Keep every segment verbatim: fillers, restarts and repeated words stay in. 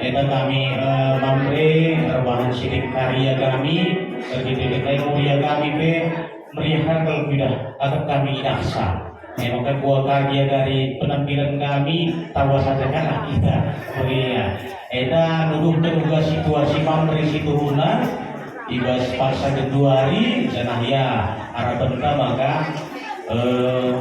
Enda kami, eh, Mamre, erbahan sitik karya kami, erkiteken kai mulia kami pe, meriah kal kuidah, akap kami idahsa. Eh, maka kuakap gia dari penampilan kami, tawa saja kalah kita. Meriah. Enda nuduhken uga situasi Mamre situhuna, i bas paksa genduari, janah ya, harapenta maka, eh,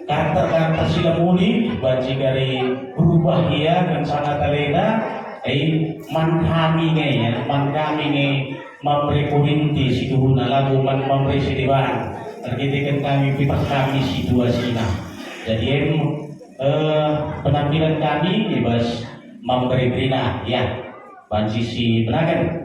karakter-karakter si la muli banci kari berubah ia ngencanna talenta, eh, man kami nge, ya, man kami nge Mamre Korinti situhuna, labo man Mamre Sideban. Erkiteken kami pitah kami situasina. Jadi em, eh, penampilan kami i bas Mamre Brina, ya, banci sibenaken.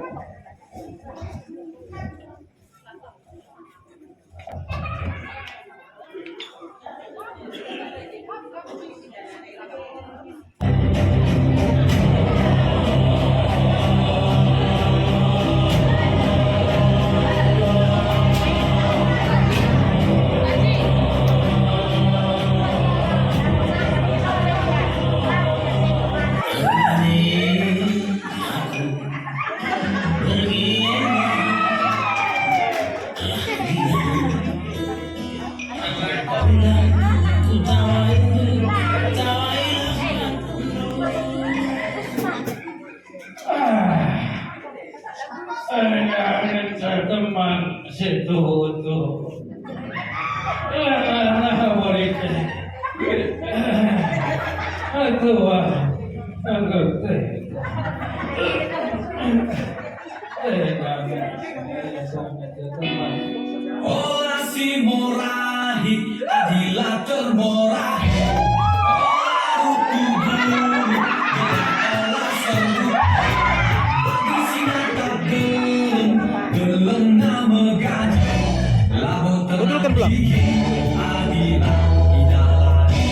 Ah, ada ngenca teman situhuna. Ah, berikan. Ah, tua, anggota. Ola si morahi, adi la termorahi. Ola ruku guru, ola seru. Bagi si natap geleng, gelengna meganjang. Labo terang gigi, adi la idalani.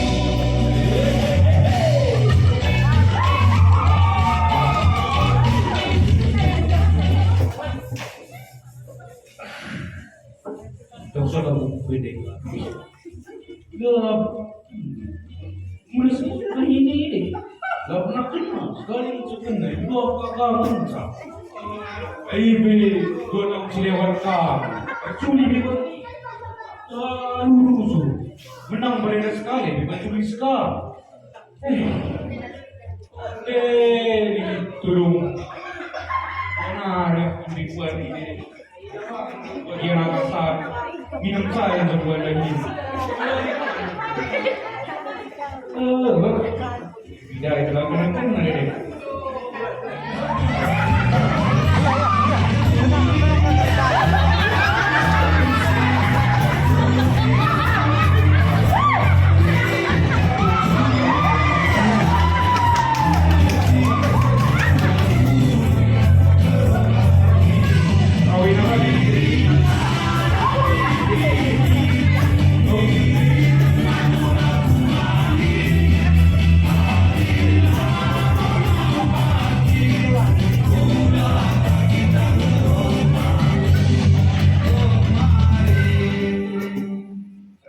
Dosa kamu, Bendeng. Ya, mulai sekarang ini deh. Gak pernah kenal sekali, itu kenal. Dua kakak. Ibe, dua orang si lewat kam. Culi bebas. Lalu rusuh. Menang berada sekali, bebas culi sekali. Eh, eh, tulung. Mana ada di buat ini? Bagi anak besar, minum saya untuk buat ini. Eh, tidak, tidak, tidak, tidak.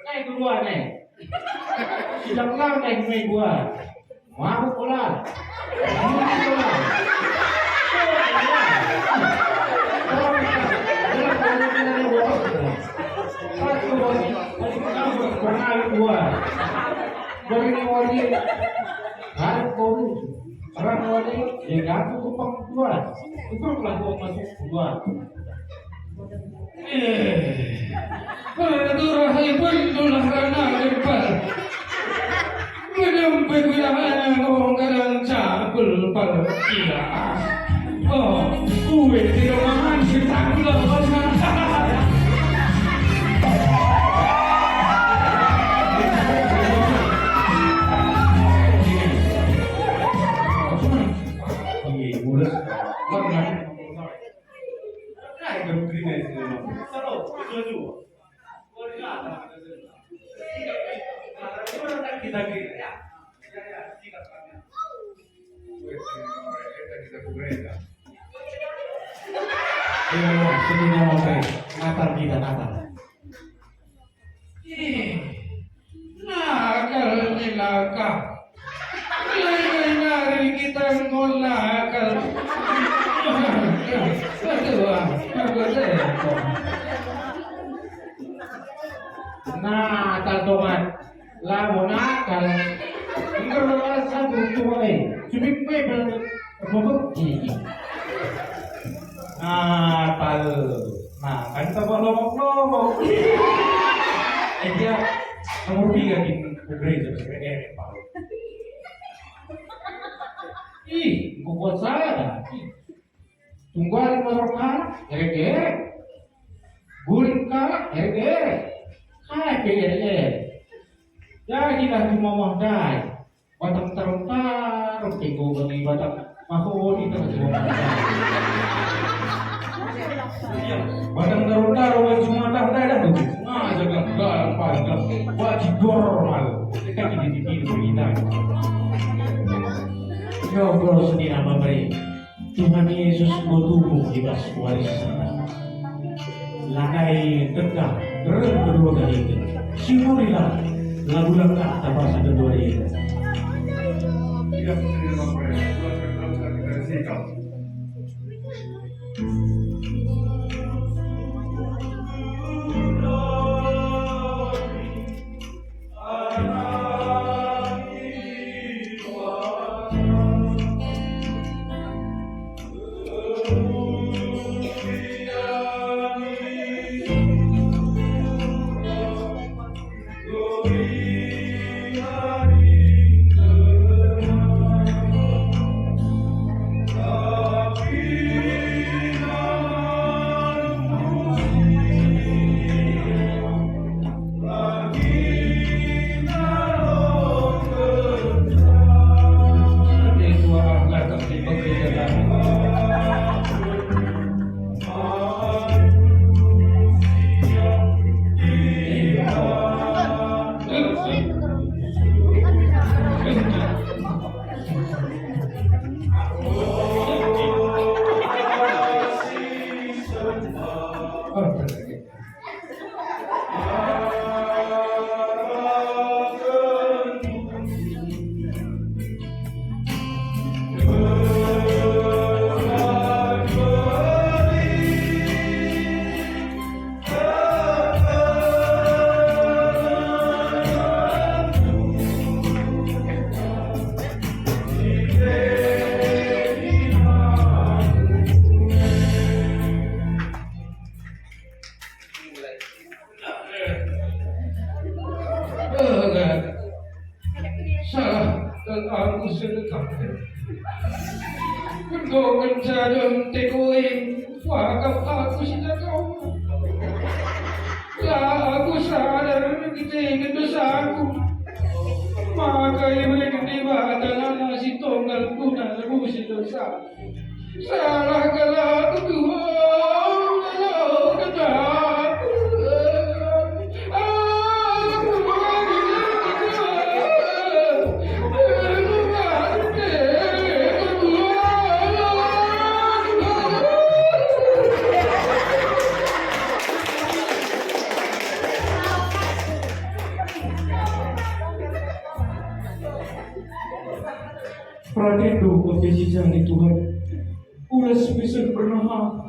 Kai keluar nih. Sidang lang kai keluar. Mabuk ular. Mabuk ular. Satu bagi, bagi kamu pernah keluar. Bagi wali. Harus kau Rano ni, ya, aku kupang dua. Ikutlah gua masuk dua. Eh, perturah ibendulah rana gempar. Menempe wilayah ngomong kadang cakul par. Iya. Oh, kue tidak makan si tanggal masa. Iya, iya, sini nama, Natal kita, Natal. Ih, nakal cilaka. Lelai nari kita enggo Nakal. Aduh, ah, aku repot. Nah, tantongan. Labo nakal. Enggo rasa butuh, eh. Cubit pe bel-, bebeki. Nakal. Nah, kan tambah lomok-lomok. Eh, dia nomor tiga di gereja, eh, Pak. Ih, enggo kuat sada. Ih. Tunggal motor kalak, erek-erek. Guling kalak, erek-erek. Kai pe erek-erek. Jagilah tu mamah ndai. Batang tarum-tarum pe enggo bagi batang mahoni terus mamah ndai. Iya, batang tarum-tarum bagi mamah ndai dah tu. Sengaja gelah, gelah, gelah. Wajib normal. Kan ini di, di, di, di. Ya Allah, seni nama beri. Tuhan Yesus enggo tubuh i bas warisna. Lanai tegah reh kedua kali. Syukurilah, lagu langkah tapasa kedua kali. Tidak sendiri, Bapak, Ibu, kita sikap. Salah kal aku sedekah. Enggo ngenca dem tekoe, wakaf aku si kau. La aku sadar kecingen dosaku. Maka ibereken Dibata Anak si tonggal guna nebusi dosa. Salah kal aku, Tuhan, alah kataku. Aku bagi aku. Peratendu enggo pe si jani, Tuhan. Ulas pe seh bernahan.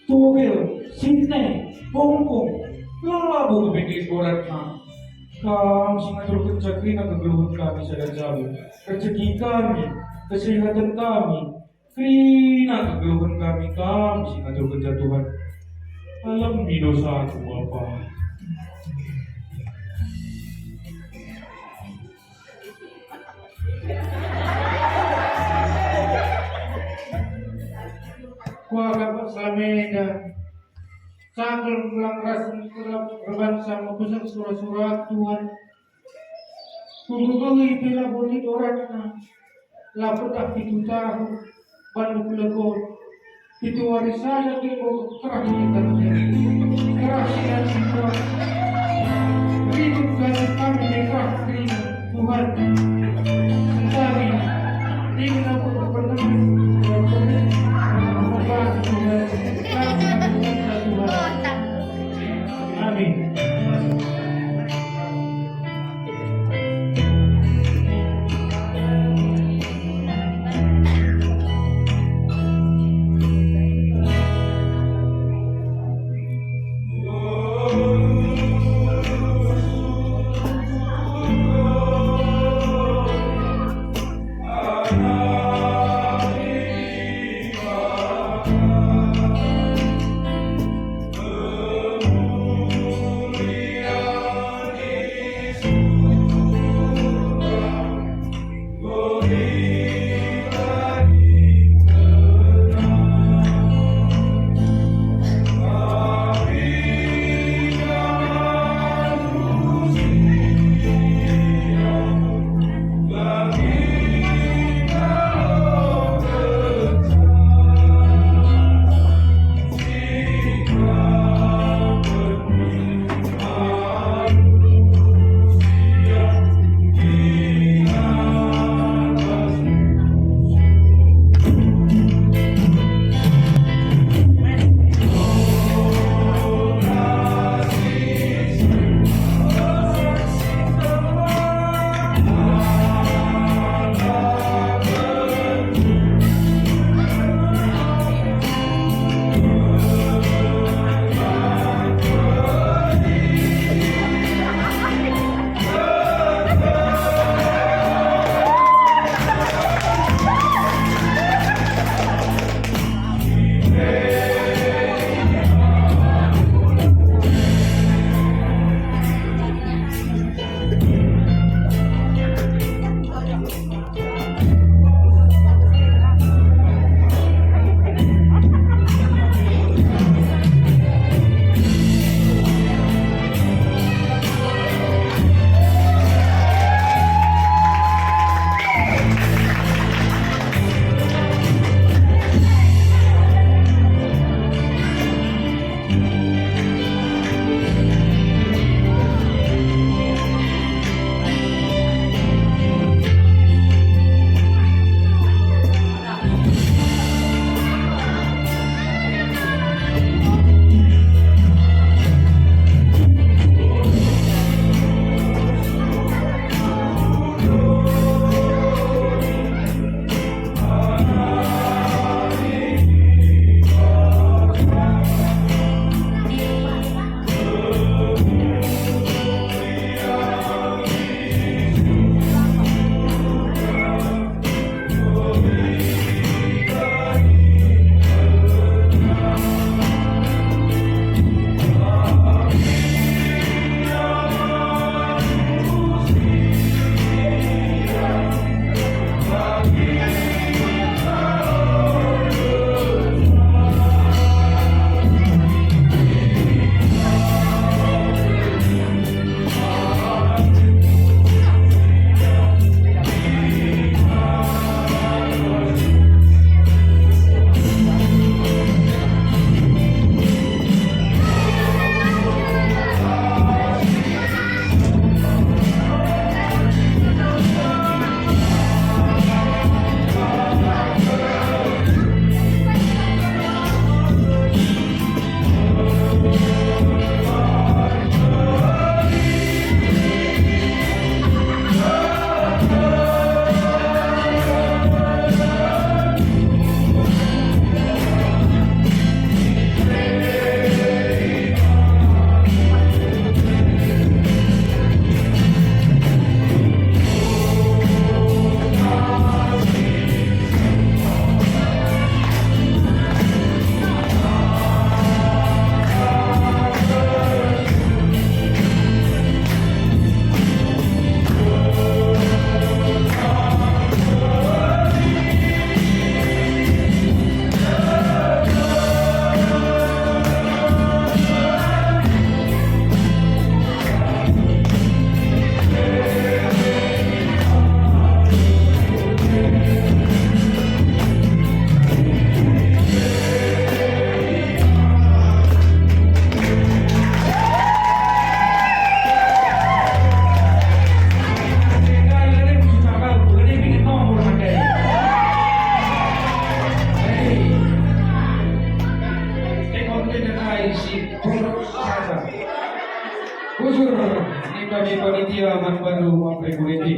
Togel, sitneng, pongpong, labo kepingkit boratna. Kam si ngaturkenca kerina kegeluhen kami sada jabu, rejeki kami, kesehaten kami, kerina kegeluhen kami, Kam si ngaturkenca, Tuhan. Alemi dosaku, Bapa. Kuakap salam enda, sambil melang ras erbansa mepeseh sura-sura Tuhan. Kugegehi pe labo lit oratna, la pedah pitu tahun bandu kulegon. Pitu wari saja enggo kerah ikan. Kerah si Tuhan. Ribut gajah kami kerah kerina Tuhan. Sentari ingin aku berpegang Tuhan. Tuhan. Amin. Kujur, ini kami panitia man bandu mapri kuliti.